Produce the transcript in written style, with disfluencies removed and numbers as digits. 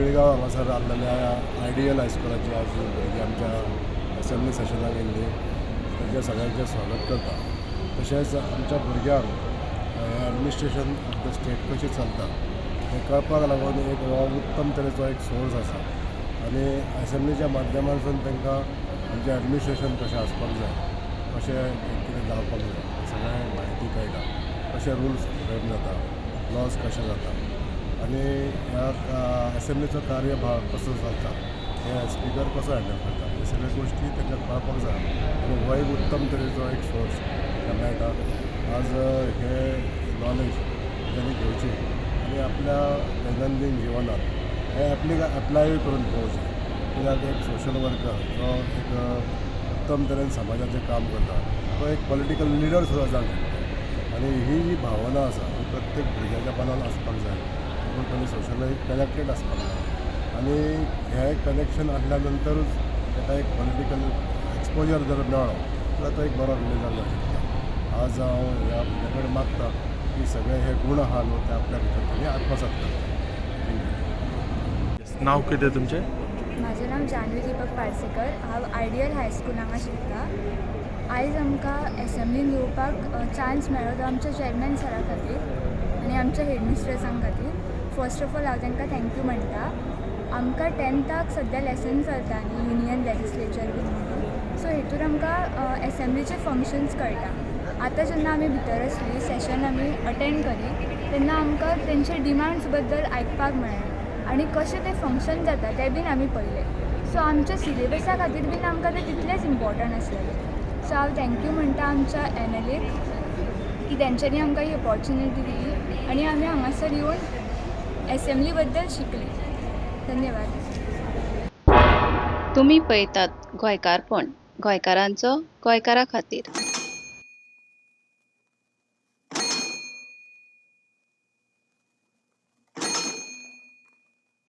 पिळगांव हांगासर आसलेल्या आयडियल हायस्कुलाची आज भुरगीं आमच्या एसेंब्ली सेशनाक येयल्ली, तांचें सगळ्यांचें स्वागत करता. तशेंच आमच्या भुरग्यांक एडमिनिस्ट्रेशन ऑफ the state कशें चलता हें कळपाक लागून एक हो उत्तम तरेचो एक सोर्स आसा आनी एसेंब्लीच्या माध्यमांतसून तांकां आमचें एडमिनिस्ट्रेशन कशें आसपाक जाय, कशें कितें जावपाक जाय, हें सगळें म्हायती कळटा, कशे रुल्स फ्रेम जाता, लॉज कशे जाता आनी ह्या एसेंब्लीचो कार्यभार कसो चलता, हे स्पिकर कसो हँडल करता, हे सगळे गोश्टी तांकां कळपाक जाय आनी हो एक उत्तम तरेचो एक सोर्स तांकां मेळटा. आज हे नॉलेज तांणी घेवची आनी आपल्या दैनंदीन जिवनात हे एप्लाय करून पळोवचें, कित्याक एक सोशल वर्कर जो एक उत्तम तरेन समाजाचें काम करता तो एक पॉलिटिकल लिडर सुद्दां जावंक शकता आनी ही जी भावना आसा ही प्रत्येक भुरग्याच्या मनान आसपाक जाय. पूण ताणें सोशली कनेक्टेड आसपाक जाय आनी हें कनेक्शन आसल्या नंतरूच ताका एक पॉलिटिकल एक्सपोजर जर मेळ्ळो जाल्यार तो एक बरो लिडर जावंक शकता. आज हांव ह्या भुरग्यां कडेन मागता की सगळे हे गूण आहा न्हू, ते आपल्या भितर तांणी आत्मसात करचे. Thank you. नाव कितें तुमचें? म्हाजें नांव जान्हवी दीपक पार्सेकर. हांव आयडियल हायस्कूल हांगा शिकता. आयज आमकां एसेंब्लीन येवपाक चान्स मेळ्ळो तो आमच्या चॅरमॅन सरा खातीर आनी आमच्या हेडमिस्ट्रसां खातीर. फर्स्ट ऑफ ऑल हांव तांकां thank you म्हणटा. आमकां टेंथाक सद्या लेसन चलता न्ही, युनियन लेजिस्लेचर बीन म्हणून, सो हितूर आमकां एसेंब्लीचे फंक्शन्स कळटा. आतां जेन्ना आमी भितर आसली, सेशन आमी अटेंड करी, तेन्ना आमकां तेंचे डिमांड्स बद्दल आयकपाक मेळ्ळें आनी कशें तें फंक्शन जाता तें बीन आमी पळयलें. सो आमच्या सिलेबसा खातीर बीन आमकां तें तितलेंच इम्पॉर्टंट आसलेलें. सो हांव thank you म्हणटा आमच्या एमएलएक की तेंच्यांनी आमकां ही ऑपॉर्च्युनिटी दिली आनी आमी हांगासर येवन एसेंब्ली बद्दल शिकली. धन्यवाद. तुमी पळयतात गोंयकारपण, गोंयकारांचो गोंयकारा खातीर.